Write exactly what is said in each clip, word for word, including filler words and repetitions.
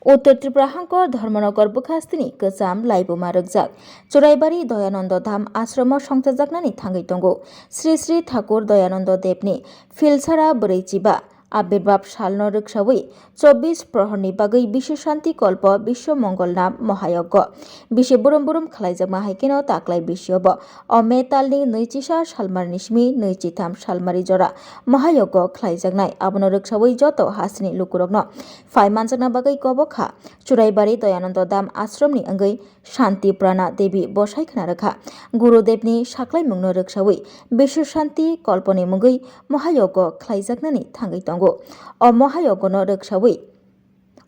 Uttor Tripura hangkor Dharmanagar bwkhastini kwcham laibuma rwkjak Churaibari Doyananda Dham ashromo songchajaknani thangwi tongo. Sri Sri Thakur Doyananda Devni Philsara bwrwi chiba Abirbab salno rwksawi chobbish prohorni bagwi Biswa Shanti Kolpo Biswa Mongol Nam Mohayoggo bisi burum burum khlaijakma hai kheno taklai bisiobo o May talni nwichisa salmarni simi nwichitham salmari jora Mohayoggo khlaijaknai. Abono rwksawi joto hasteni lukurokno phai manjakna bagwi kobo kha Churaibari Doyananda Dham ashromni wngwi Shanti Prana Devi bosai khna rwkha. Gurudevni saklaimungno rwksawi Biswa Shanti Kolponi mungwi Mohayoggo khlaijaknani thangwi tongo. O Mohayogono rwksawi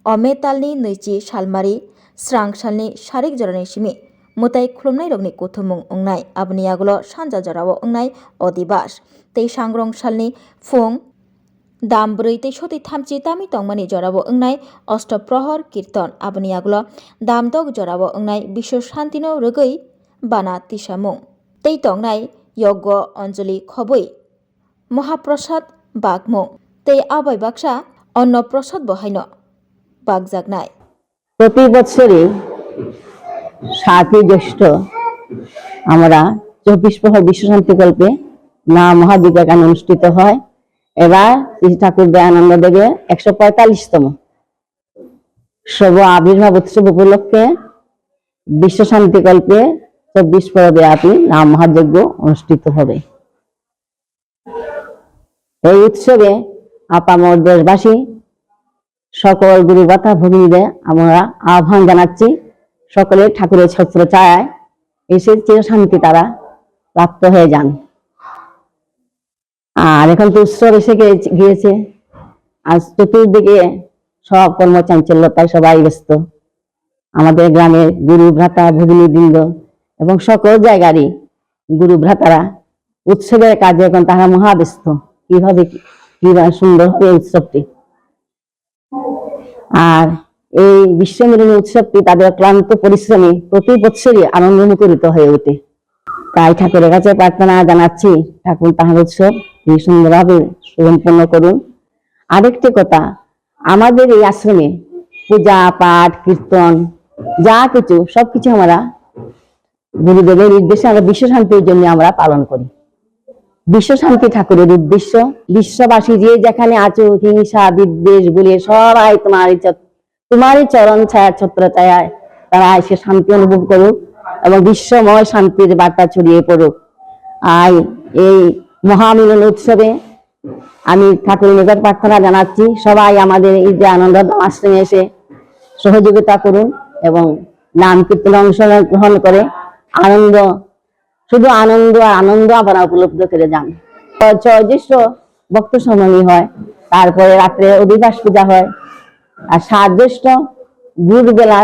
o May talni nwichi salmari srang salni sarik jorani simi mwtai khulumnairokni kuthumung wngnai. Aboni yagulo sanja jorao wngnai Odibas tei sangrong salni phung dam brwi tei soti thamchi tamwi tongmani jorao wngnai Osto Prohor Kirton. Aboni yagulo dam dok jorao wngnai Biswa Shantino rwgwi bana tisamung tei tongnai Yoggo Anjali khobwi Mohaprasad bakmung tei abai baksa Onno Prasad bo haino bakjaknai. প্রতি বৎসরই সাতই জ্যৈষ্ঠ আমরা চব্বিশ প্রহর বিশ্বশান্তি কল্পে মা মহাযজ্ঞ গান অনুষ্ঠিত হয়। এবার শ্রী ঠাকুর দয়ানন্দ দেবের একশো পঁয়তাল্লিশতম শুভ আবির্ভাব উৎসব উপলক্ষে বিশ্বশান্তি কল্পে চব্বিশ প্রহর ব্যাপী নাম মহাযজ্ঞ অনুষ্ঠিত হবে। এই উৎসবে আপামর দেশবাসী সকল গুরু ভ্রাতা ভগ্নীদের আমরা আহ্বান জানাচ্ছি, সকলে ঠাকুরের ছত্র ছায়ায় এসে চিরশান্তি তারা প্রাপ্ত হয়ে যান। আর এখন তো উৎসব এসে গে-, গিয়েছে, আর চতুর্দিকে সব কর্মচাঞ্চল্যতায় সবাই ব্যস্ত। আমাদের গ্রামের গুরু ভ্রাতা ভগ্নীবৃন্দ এবং সকল জায়গারই গুরু ভ্রাতারা উৎসবের কাজে এখন তারা মহাব্যস্ত। কিভাবে কি, কিভাবে সুন্দর হবে উৎসবটি। আর এই বিশ্বমিলনী উৎসবটি তাদের ক্লান্ত পরিশ্রমে প্রতি বৎসরই আনন্দ মুখরিত হয়ে ওঠে। তাই ঠাকুরের কাছে প্রার্থনা জানাচ্ছি, ঠাকুর তাহার উৎসব তিনি সুন্দরভাবে সুসম্পন্ন করুন। আরেকটি কথা, আমাদের এই আশ্রমে পূজা, পাঠ, কীর্তন, যা কিছু, সবকিছু আমরা গুরুদেবের নির্দেশে আমরা বিশ্ব শান্তির জন্য আমরা পালন করি। বিশ্ব শান্তি ঠাকুরের উদ্দেশ্য, বিশ্ববাসী যে যেখানে আছো, হিংসা, বিদ্বেষ ভুলে সবাই তোমার এই চত-, তোমার এই চরণ ছায়া, ছত্র ছায়ায় তারা এসে শান্তি অনুভব করুক এবং বিশ্বময় শান্তির বার্তা ছড়িয়ে পড়ুক। আর এই মহামিলন উৎসবে আমি ঠাকুরের নিকট প্রার্থনা জানাচ্ছি, সবাই আমাদের এই যে আনন্দধাম আশ্রমে এসে সহযোগিতা করুন এবং নাম কীর্তনে অংশগ্রহণ করে আনন্দ, শুধু আনন্দ আর আনন্দ আপনারা উপলব্ধ করে যান। ছয় জ্যৈষ্ঠ ভক্ত সম্মিলনী হয়, তারপরে রাত্রে অধিবাস পূজা হয়, আর সাত জ্যৈষ্ঠ ভোরবেলা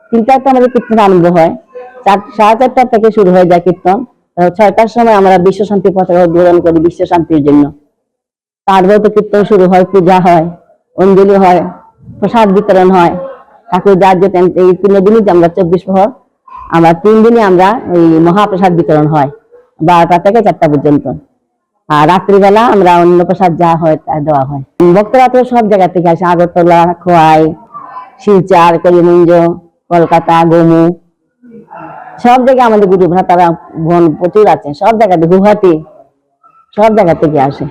তিনটার তো আমাদের কীর্তন আরম্ভ হয়, চার, সাড়ে চারটা থেকে শুরু হয়ে যায় কীর্তন। তো ছয়টার সময় আমরা বিশ্ব শান্তি পতাকা উদ্বোধন করি বিশ্ব শান্তির জন্য। তারপরে তো কীর্তন শুরু হয়, পূজা হয়, অঞ্জলি হয়, প্রসাদ বিতরণ হয়। ঠাকুর যার যে টেন-, এই তিন দিনই যে আমরা চব্বিশ প্রহর, আমরা তিন দিনই আমরা এই মহাপ্রসাদ বিতরণ হয়, বারোটা থেকে চারটা পর্যন্ত। আর রাত্রিবেলা আমরা অন্ন প্রসাদ যা হয় তা দেওয়া হয়। ভক্তরা তো সব জায়গা থেকে আসে, আগরতলা, খোয়াই, শিলচর, করিমগঞ্জ, কলকাতা, গোমু, সব জায়গায় আমাদের গুরু ভ্রাতারা বোন প্রচুর আছে, সব জায়গাতে, গুয়াহাটি, সব জায়গা থেকে আসে।